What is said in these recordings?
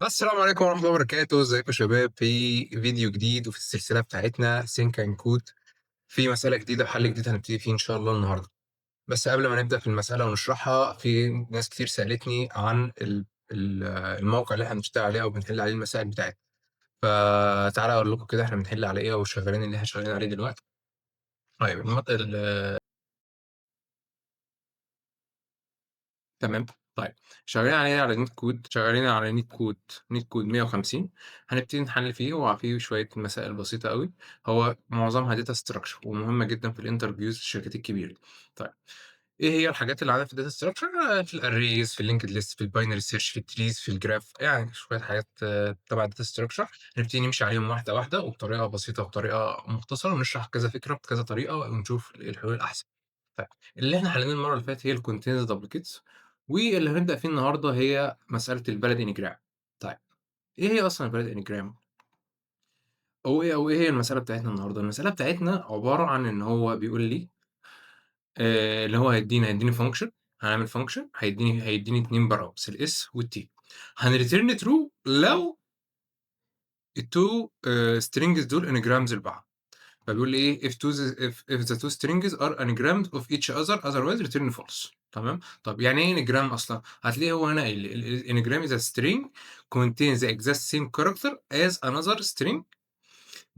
السلام عليكم ورحمة الله وبركاته، ازيكم يا شباب؟ في فيديو جديد وفي السلسلة بتاعتنا Think and Code، في مسألة جديدة وحل جديد هنبتدي فيه إن شاء الله النهاردة. بس قبل ما نبدأ في المسألة ونشرحها، في ناس كتير سألتني عن الموقع اللي احنا بنشتغل عليه أو بنحل عليه المسائل بتاعتنا. فتعالى أقول لكم كده احنا بنحل على إيه أو شغالين اللي احنا شغالين عليه دلوقتي. طيب تمام. طيب شغالين عليه على NetCode، شغالين على NetCode، NetCode 150. هنبتدي نحل فيه، وفيه شوية مسائل بسيطة قوي، هو معظمها data structure ومهمة جدا في ال interviews للشركات الكبيرة. طيب ايه هي الحاجات اللي عندنا في ال data structure؟ في ال arrays، في ال linked list، في ال binary search، في ال trees، في ال graph، يعني شوية حاجات تبع ال data structure. هنبتدي نمشي عليهم واحدة واحدة وبطريقة بسيطة وبطريقة مختصره، ونشرح كذا فكرة بكذا طريقه ونشوف الحلول الاحسن. طيب اللي احنا حليناه المرة اللي فاتت هي ال contains duplicates، واللي هنبدا فيه النهارده هي مسالة ال valid n-gram. طيب ايه هي اصلا ال valid n-gram؟ او ايه هي المسالة بتاعتنا النهارده؟ المسالة بتاعتنا عبارة عن ان هو بيقول لي اللي هو هيديني function، هنعمل function هيديني 2 params، ال S وال T. هن return true لو ال two strings دول n-grams لبعض. فبيقول لي ايه؟ If the two strings are n-grams of each other، otherwise return false. تمام. طب يعني ايه n-gram اصلا؟ هتلاقيه هو هنا قايل لي n-gram is a string contains the exact same character as another string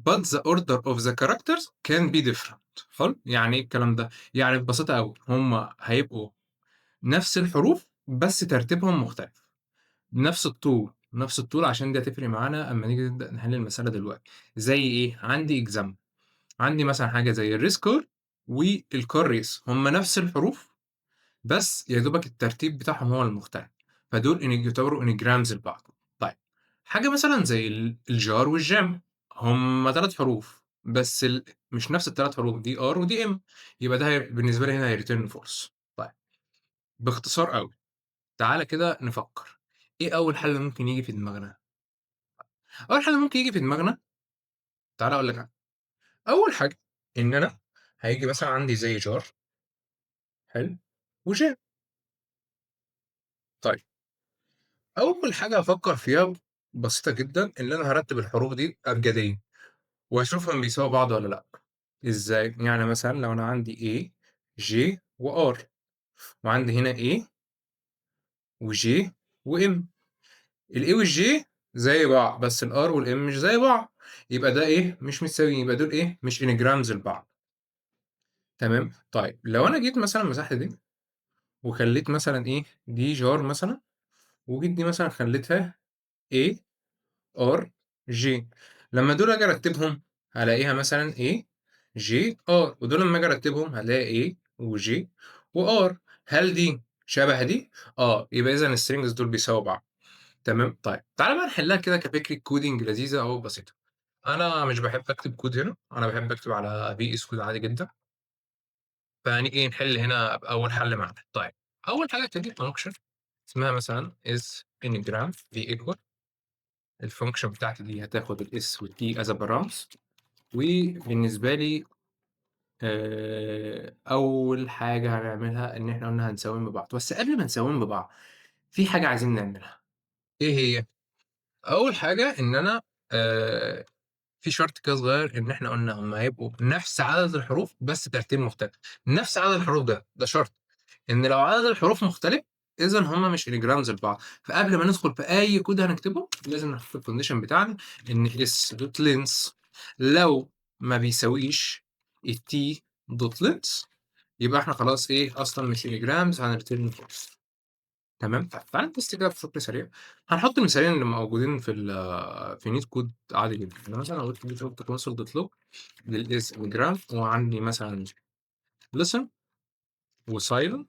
but the order of the characters can be different. حلو. يعني ايه الكلام ده؟ يعني ببساطة قوي هم هيبقوا نفس الحروف بس ترتيبهم مختلف، نفس الطول، نفس الطول، عشان دي هتفرق معانا اما نيجي نبدا نحل المسالة دلوقتي. زي ايه؟ عندي example، عندي مثلا حاجة زي ال race car وال car race، هم نفس الحروف بس يا دوبك الترتيب بتاعهم هو المختلف، فدول يعتبروا n-grams لبعض. طيب حاجة مثلا زي ال jar وال jam، هم 3 حروف بس مش نفس الثلاث حروف، دي R ودي M، يبقى ده بالنسبة لي هنا هي return false. طيب باختصار قوي تعالى كده نفكر ايه اول حل ممكن يجي في دماغنا. اول حل ممكن يجي في دماغنا، تعالى اقول لك عنه. اول حاجة ان انا هيجي مثلا عندي زي jar، حلو، و jam. طيب اول حاجة هفكر فيها بسيطة جدا، ان انا هرتب الحروف دي ابجديا واشوفهم بيساووا بعض ولا لا. ازاي؟ يعني مثلا لو انا عندي A J و R، وعندي هنا A و J و M، ال A وال J زي بعض بس ال R وال M مش زي بعض، يبقى ده ايه؟ مش متساويين، يبقى دول ايه؟ مش n-grams لبعض. تمام. طيب لو انا جيت مثلا مسحت دي وخليت مثلا ايه؟ دي jar مثلا، وجيت دي مثلا خليتها A R J، لما دول اجي ارتبهم هلاقيها مثلا A J R، ودول لما اجي ارتبهم هلاقي A و J و R. هل دي شبه دي؟ يبقى اذا ال strings دول بيساووا بعض. تمام. طيب تعالى بقى نحلها كده كفكرة coding لذيذة او بسيطة. انا مش بحب اكتب كود هنا، انا بحب اكتب على VS Code عادي جدا. فهنيجي نحل هنا باول حل معانا. طيب اول حاجة تدي function اسمها مثلا is n-gram في equal، ال function بتاعتي دي هتاخد ال S وال T as params. وبالنسبة لي اول حاجة هنعملها ان احنا قلنا هنساويهم ببعض، بس قبل ما نساويهم ببعض في حاجة عايزين نعملها. ايه هي؟ اول حاجة ان انا في شرط كده صغير، ان احنا قلنا هم هيبقوا نفس عدد الحروف بس ترتيب مختلف. نفس عدد الحروف ده شرط، ان لو عدد الحروف مختلف اذا هم مش n-grams لبعض. فقبل ما ندخل في اي كود هنكتبه لازم نحط ال condition بتاعنا ان S dot length لو ما بيساويش ال T dot length، يبقى احنا خلاص ايه اصلا مش n-grams، هن return false. تمام. طيب تعالى ن test كده بشكل سريع. هنحط المثالين اللي موجودين في NetCode عادي جدا. انا مثلا قلت جيت قلت console dot log لل is n-gram، وعندي مثلا listen و silent،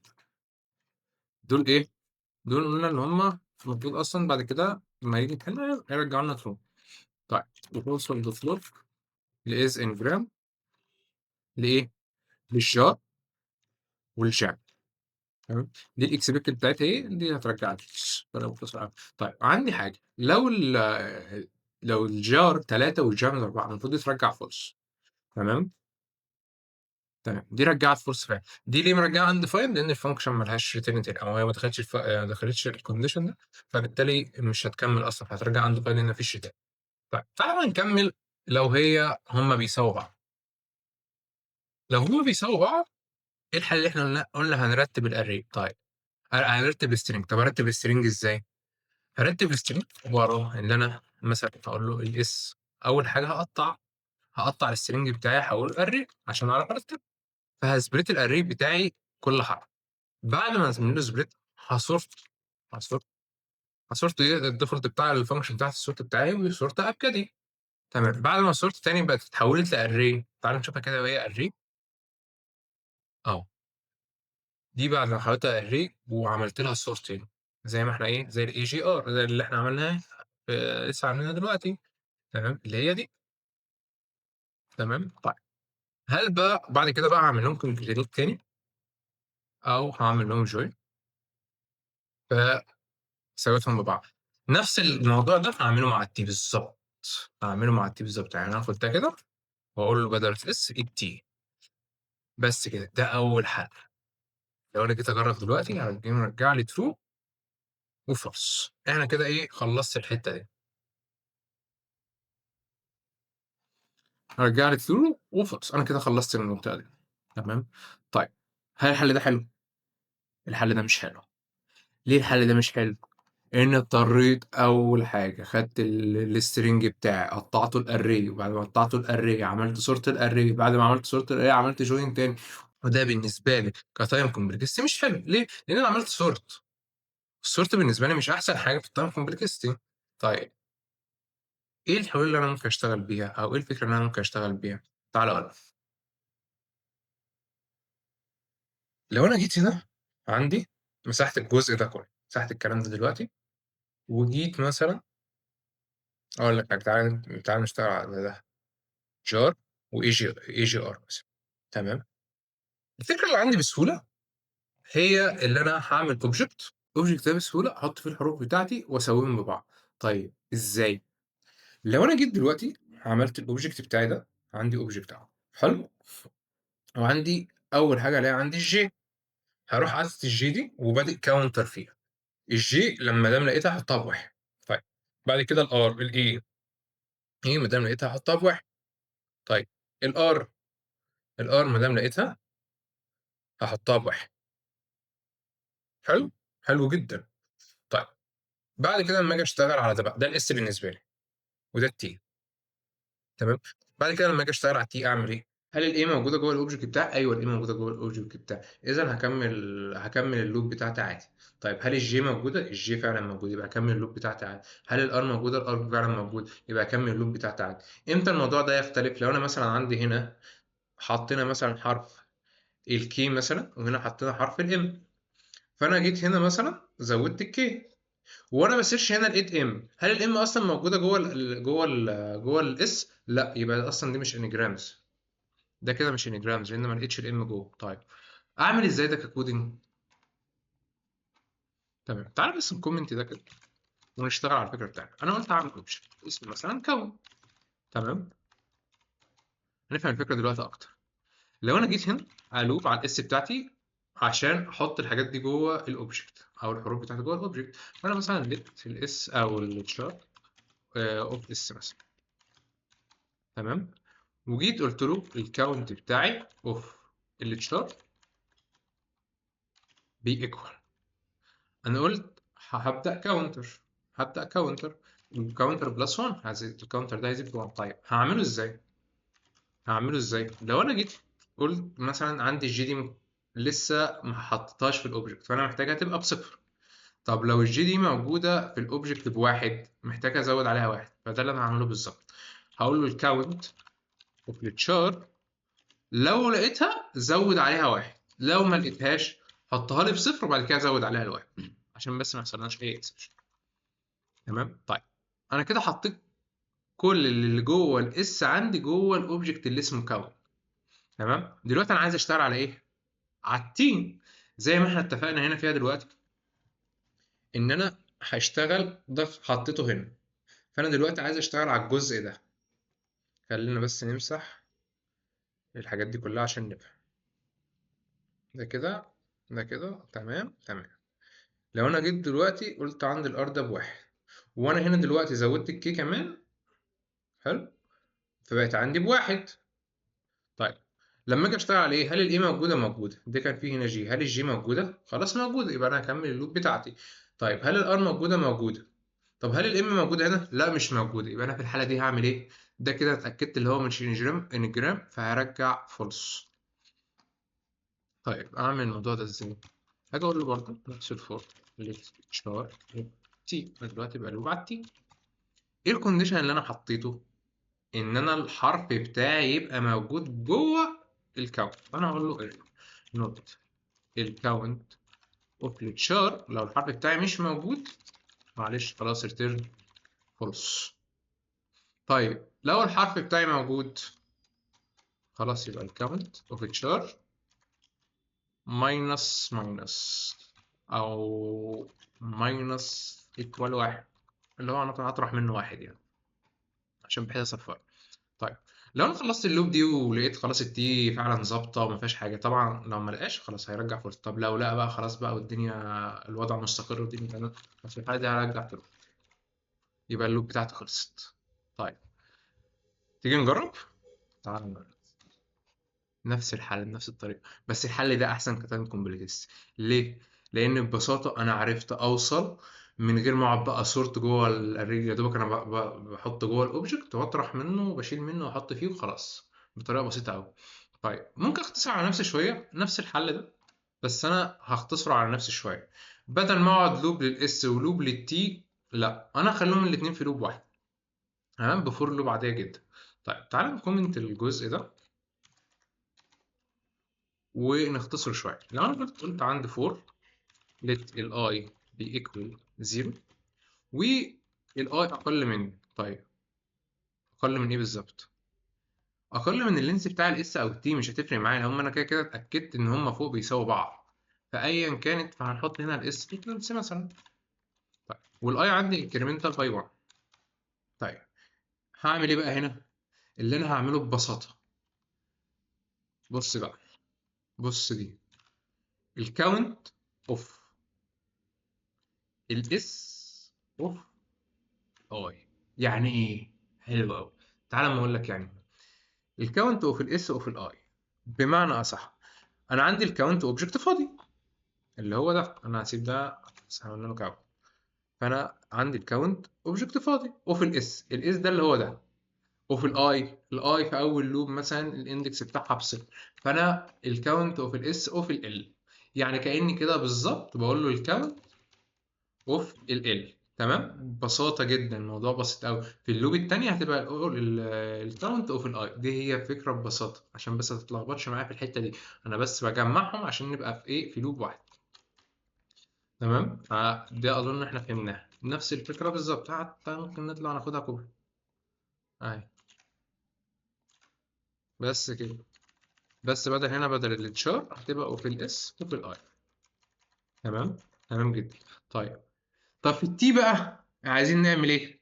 دول ايه؟ دول قلنا ان هم المفروض اصلا بعد كده لما يجي نحل هيرجعوا لنا true. طيب console dot log ل is n-gram لايه؟ لل jar وال jam. تمام. دي ال expect بتاعتها ايه؟ دي هترجع لي بطريقة مختصره. طيب عندي حاجة، لو ال jar 3 وال jam 4 المفروض يترجع false. تمام. تمام، دي رجعت false فعلا. دي ليه مرجعه undefined؟ لان ال function ملهاش return تاني، او هي ما دخلتش ما دخلتش ال condition ده، فبالتالي مش هتكمل اصلا، هترجع undefined لان مفيش return. طيب تعالى بقى نكمل. لو هي هما بيساووا بعض، لو هما بيساووا بعض ايه الحل اللي احنا قلنا؟ قلنا هنرتب ال array. طيب هنرتب ال string. طب ارتب ال string ازاي؟ هرتب ال string عبارة ان انا مثلا هقول له ال S، اول حاجة هقطع ال string بتاعي، هقول array عشان اعرف ارتب، فه split ال array بتاعي كل حرف. بعد ما اعمل له split ه sort ه sort ايه ال default بتاع ال function بتاعت ال sort بتاعي، و sort ابجدي. تمام. بعد ما sort تاني بقت اتحولت ل array. تعال نشوفها كده وهي array اهو. دي بعد ما حولتها array وعملت لها sorting زي ما احنا ايه، زي ال AGR، زي اللي احنا عملناه لسه عاملينها دلوقتي. تمام، اللي هي دي. تمام. طيب هل بقى بعد كده بقى هعمل لهم concatenate تاني او هعمل لهم join، فساويتهم ببعض. نفس الموضوع ده هعمله مع ال T بالظبط، هعمله مع ال T بالظبط. يعني انا هاخد ده كده واقول له بدل S ال T بس كده. ده اول حل. لو انا جيت اجرب دلوقتي هتجي مرجع لي true و false. احنا كده ايه، خلصت الحتة دي. هرجع لي true و false، انا كده خلصت المنطقة دي. تمام. طيب هل الحل ده حلو؟ الحل ده مش حلو. ليه الحل ده مش حلو؟ ان اضطريت اول حاجة خدت ال string بتاعي قطعته ال array، وبعد ما قطعته ال array عملت sort ال array، بعد ما عملت sort ال array عملت join تاني. وده بالنسبة لي ك time complexity مش حلو. ليه؟ لان انا عملت sort. ال sort بالنسبة لي مش احسن حاجة في ال time complexity. طيب ايه الحلول اللي انا ممكن اشتغل بيها، او ايه الفكرة اللي انا ممكن اشتغل بيها؟ تعال اقول لك. لو انا جيت هنا عندي مساحة الجزء ده كله، مساحة الكلام ده دلوقتي، وجيت مثلا اقول لك حاجة، تعال نشتغل على ده JAR و AGR مثلا. تمام. الفكرة اللي عندي بسهولة هي اللي انا هعمل object، object ده بسهولة احط فيه الحروف بتاعتي واسويهم ببعض. طيب ازاي؟ لو انا جيت دلوقتي عملت ال object بتاعي ده، عندي object اهو حلو، وعندي اول حاجة الاقي عندي ال J، هروح حاطط ال J دي وبادئ counter فيها. ال J لما دام لقيتها احطها بواحد. طيب بعد كده ال R، ال A، A ما دام لقيتها احطها بواحد. طيب ال R، ال R ما دام لقيتها هحطها بواحد. حلو، حلو جدا. طيب بعد كده لما اجي اشتغل على ده بقى، ده ال S بالنسبة لي وده ال T. تمام. بعد كده لما اجي اشتغل على ال T اعمل ايه؟ هل ال A موجودة جوه ال object بتاعي؟ ايوه ال A موجودة جوه ال object بتاعي، اذا هكمل ال loop بتاعتي عادي. طيب هل ال J موجودة؟ ال J فعلا موجودة، يبقى هكمل ال loop بتاعتي عادي. هل ال R موجودة؟ ال R فعلا موجود، يبقى هكمل ال loop بتاعتي عادي. امتى الموضوع ده يختلف؟ لو انا مثلا عندي هنا حطينا مثلا حرف ال K مثلا، وهنا حطينا حرف ال M، فانا جيت هنا مثلا زودت ال K، وانا ب search هنا لقيت M. هل ال M اصلا موجودة جوه ال S؟ لا، يبقى اصلا دي مش n-grams، ده كده مش n-grams لان ما لقيتش ال M جوه. طيب اعمل ازاي ده ك coding؟ تمام، تعال بس ن comment ده كده ونشتغل على الفكرة بتاعتنا. انا قلت اعمل object اسمه مثلا count. تمام، هنفهم الفكرة دلوقتي اكتر. لو انا جيت هنا ا loop على ال S بتاعتي عشان احط الحاجات دي جوه ال object او الحروف بتاعتي جوه ال object، فانا مثلا let ال S او ال char of S مثلا. تمام، وجيت قلت له ال count بتاعي of ال char بي equal. انا قلت هبدا counter، هبدا counter، counter plus 1، هزيد ال counter ده هيزيد 1. طيب هعمله ازاي؟ هعمله ازاي؟ لو انا جيت قلت مثلا عندي ال J دي لسه ما حطيتهاش في ال object، فانا محتاجها تبقى بصفر. طب لو ال J دي موجودة في ال object بواحد، محتاج ازود عليها واحد، فده اللي انا هعمله بالظبط. هقول له ال count of ال char لو لقيتها زود عليها واحد، لو ما لقيتهاش حطها لي بصفر وبعد كده زود عليها الواحد، عشان بس ما يحصلناش اي exception. تمام. طيب انا كده حطيت كل اللي جوه ال S عندي جوه ال object اللي اسمه count. تمام. دلوقتي انا عايز اشتغل على ايه؟ على ال T، زي ما احنا اتفقنا هنا فيها دلوقتي ان انا هشتغل ده حطيته هنا، فانا دلوقتي عايز اشتغل على الجزء ده. خلينا بس نمسح الحاجات دي كلها عشان نفهم. ده كده، ده كده تمام تمام. لو انا جيت دلوقتي قلت عند ال R ده بواحد، وانا هنا دلوقتي زودت ال K كمان، حلو، فبقت عندي بواحد. طيب لما اجي اشتغل عليه، هل ال A موجوده؟ موجوده. ده كان فيه هنا J، هل ال J موجوده؟ خلاص موجوده، يبقى انا هكمل ال loop بتاعتي. طيب هل ال R موجوده؟ موجوده. طب هل ال M موجوده هنا؟ لا مش موجوده، يبقى انا في الحاله دي هعمل ايه؟ ده كده اتاكدت اللي هو مش n-gram، فهرجع false. طيب اعمل الموضوع ده ازاي؟ هاجي اقول له برضه نفس ال for let char T، انا دلوقتي بقى loop على ال T. ايه ال condition اللي انا حطيته؟ ان انا الحرف بتاعي يبقى موجود جوه ال count، فانا هقول له ايه؟ not ال count of ال char، لو الحرف بتاعي مش موجود معلش خلاص return false. طيب لو الحرف بتاعي موجود خلاص يبقى ال count of char minus minus او minus equal واحد، اللي هو انا هطرح منه واحد يعني عشان بحيث اصفر. طيب لو انا خلصت ال loop دي ولقيت خلاص ال T فعلا ظابطه وما فيهاش حاجه، طبعا لو ما لقاش خلاص هيرجع false. طب لو لقى بقى خلاص بقى والدنيا الوضع مستقر والدنيا تمام، بس في الحاله دي هرجع true، يبقى ال loop بتاعتي خلصت. طيب تيجي نجرب؟ تعال نجرب نفس الحل بنفس الطريقه، بس الحل ده احسن ك time complexity. ليه؟ لان ببساطه انا عرفت اوصل من غير ما اقعد بقى sort جوه ال array، يا دوبك انا بحط جوه ال object واطرح منه وبشيل منه واحط فيه وخلاص، بطريقه بسيطه قوي. طيب ممكن اختصر على نفسي شويه نفس الحل ده، بس انا هختصره على نفسي شويه. بدل ما اقعد loop لل S و loop لل T، لا انا اخليهم الاثنين في loop واحد، تمام، ب for loop عاديه جدا. طيب تعالى ن comment الجزء ده ونختصر شويه. لو انا قلت عندي for let ال i be equal 0 وال i اقل من، طيب اقل من ايه بالظبط؟ اقل من ال length بتاع ال S او ال T، مش هتفرق معايا لو انا كده كده اتاكدت ان هم فوق بيساووا بعض، فايا كانت فهنحط هنا ال S equals مثلا. طيب وال i عندي incremental by 1. طيب هعمل ايه بقى هنا؟ اللي انا هعمله ببساطه، بص بقى، بص دي ال count of ال S of i، يعني ايه؟ حلو قوي. تعالى ما اقول لك يعني ال count of ال S of ال i، بمعنى اصح انا عندي ال count object فاضي اللي هو ده، انا هسيب ده بس هعمل له count، فانا عندي ال count object فاضي of ال S، ال S ده اللي هو ده، of ال i، ال i في اول loop مثلا ال index بتاعها بصفر، فانا ال count of ال S of ال L، يعني كاني كده بالظبط بقول له ال count of ال L. تمام، ببساطه جدا، الموضوع بسيط قوي. في ال loop الثانيه هتبقى ال count of ال I، دي هي فكره ببساطه عشان بس ما تتلخبطش معايا في الحته دي، انا بس بجمعهم عشان نبقى في ايه، في loop واحد. تمام، فده اظن احنا فهمناها نفس الفكره بالظبط، حتى ممكن نطلع ناخدها copy اهي بس كده، بس بدل هنا بدل ال char هتبقى of ال S of ال I. تمام، تمام جدا. طيب طب في ال T بقى عايزين نعمل ايه؟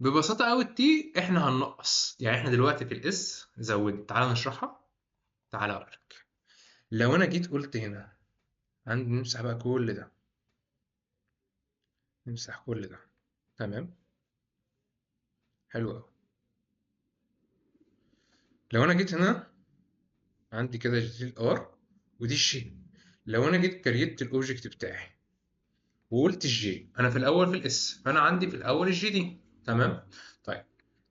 ببساطه قوي ال T احنا هننقص، يعني احنا دلوقتي في ال S زودت، تعالى نشرحها، تعالى اقول لك. لو انا جيت قلت هنا عندي نمسح بقى كل ده، نمسح كل ده، تمام، حلو قوي. لو انا جيت هنا عندي كده دي ال R ودي ال J، لو انا جيت create ال object بتاعي وقلت ال J، انا في الاول في ال S، فانا عندي في الاول ال J دي، تمام. طيب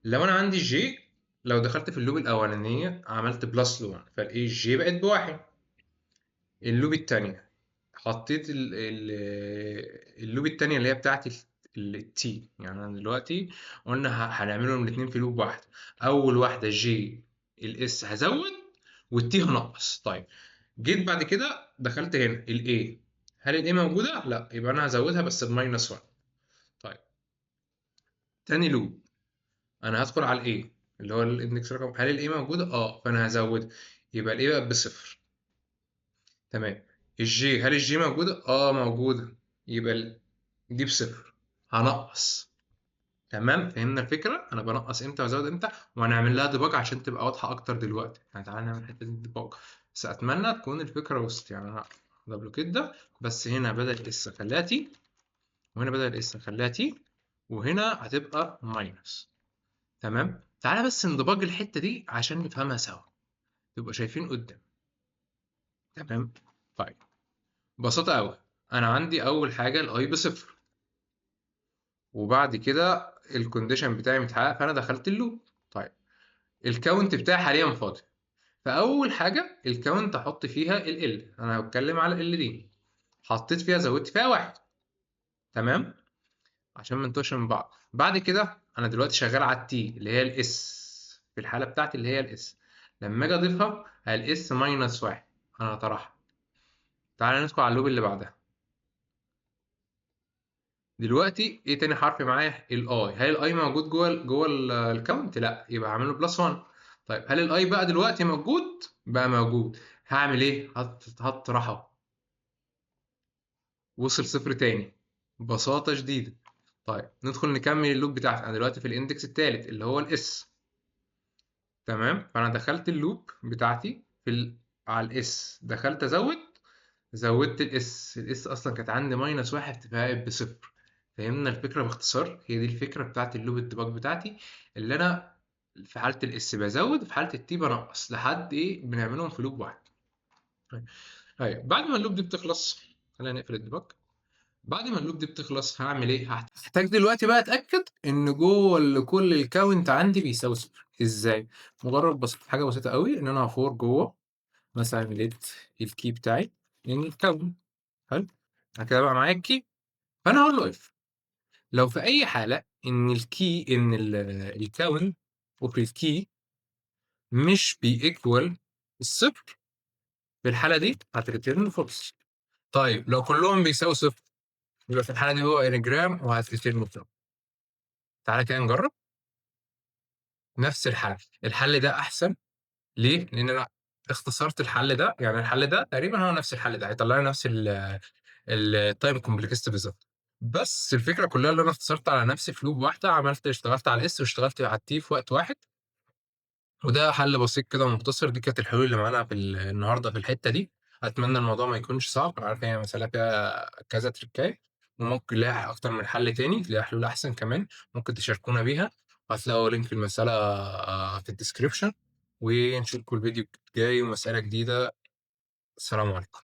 لو انا عندي J، لو دخلت في ال loop الاولانيه عملت plus 1، فالايه ال J بقت بواحد. ال loop الثانيه حطيت ال loop الثانيه اللي هي بتاعت ال T، يعني انا دلوقتي قلنا هنعملهم الاثنين في loop واحده، اول واحده J ال S هزود وال T هنقص. طيب جيت بعد كده دخلت هنا ال A، هل ال A موجوده؟ لا، يبقى انا هزودها بس ب minus 1. طيب تاني loop انا هدخل على ال A اللي هو ال index رقم، هل ال A موجوده؟ فانا هزودها، يبقى ال A بقت بصفر. تمام. ال J، هل ال J موجوده؟ موجوده، يبقى دي بصفر، هنقص. تمام، فهمنا الفكره؟ انا بنقص امتى وازود امتى، وهنعمل لها debug عشان تبقى واضحه اكتر دلوقتي. يعني تعالى نعمل الحته دي debug. بس اتمنى تكون الفكرة وصلت. يعني انا duplicate ده، بس هنا بدل S خليها T، وهنا بدل S خليها T، وهنا هتبقى minus. تمام. تعالى بس ن debug الحتة دي عشان نفهمها سوا، تبقوا شايفين قدام. تمام. طيب ببساطة قوي، انا عندي اول حاجة ال i بصفر، وبعد كده ال condition بتاعي متحقق، فانا دخلت ال loop. طيب ال count بتاعي حاليا فاضي، فاول حاجة ال count احط فيها ال L، انا هتكلم على ال L دي، حطيت فيها زودت فيها 1. تمام، عشان ما نتوهش من بعض. بعد كده انا دلوقتي شغال على ال T اللي هي ال S في الحالة بتاعتي اللي هي ال S، لما اجي اضيفها ال S minus 1، انا هطرحها. تعالى ندخل على ال loop اللي بعدها. دلوقتي ايه تاني حرف معايا؟ ال I. هل ال I موجود جوه ال count؟ لا، يبقى هعمله plus 1. طيب هل ال I بقى دلوقتي موجود؟ بقى موجود. هعمل ايه؟ هطرحه. وصل صفر تاني ببساطة شديدة. طيب ندخل نكمل ال loop بتاعتي. انا دلوقتي في ال index التالت اللي هو ال S. تمام، فانا دخلت ال loop بتاعتي على ال S، دخلت ازود، زودت ال S. ال S اصلا كانت عندي minus 1 فبقت بصفر. فهمنا الفكرة باختصار؟ هي دي الفكرة بتاعت ال loop ال debug بتاعتي، اللي انا في حاله ال S بزود، في حاله ال T بنقص، لحد ايه؟ بنعملهم في loop واحد. طيب بعد ما ال loop دي بتخلص، خلينا نقفل ال debug. بعد ما ال loop دي بتخلص هعمل ايه؟ هحتاج دلوقتي بقى اتاكد ان جوه كل ال count عندي بيساوي صفر. ازاي؟ مجرد بس حاجة بسيطة قوي، ان انا ه for جوه مثلا let ال key بتاعي ان ال count. حلو، انا كده بقى معايا ال key، فانا هقول له if لو في اي حاله ان ال key، ان ال count of ال key مش بي equal الصفر، في الحالة دي هت return false. طيب لو كلهم بيساوي صفر، يبقى في الحالة دي هو n-gram وهت return true. تعالى كده نجرب نفس الحل. الحل ده احسن ليه؟ لان انا اختصرت الحل ده، يعني الحل ده تقريبا هو نفس الحل ده، هيطلع لي نفس ال time complexity بالظبط. بس الفكرة كلها اللي انا اختصرت على نفسي في loop واحدة، اشتغلت على ال S واشتغلت على ال T في وقت واحد، وده حل بسيط كده ومختصر. دي كانت الحلول اللي معانا في النهارده في الحتة دي. اتمنى الموضوع ما يكونش صعب، انا عارف ان هي مسالة فيها كذا تريكايه، وممكن لها اكتر من حل تاني، ليها حلول احسن كمان ممكن تشاركونا بيها. هتلاقوا link المسالة في ال description، ونشوفكم الفيديو الجاي ومسالة جديدة. السلام عليكم.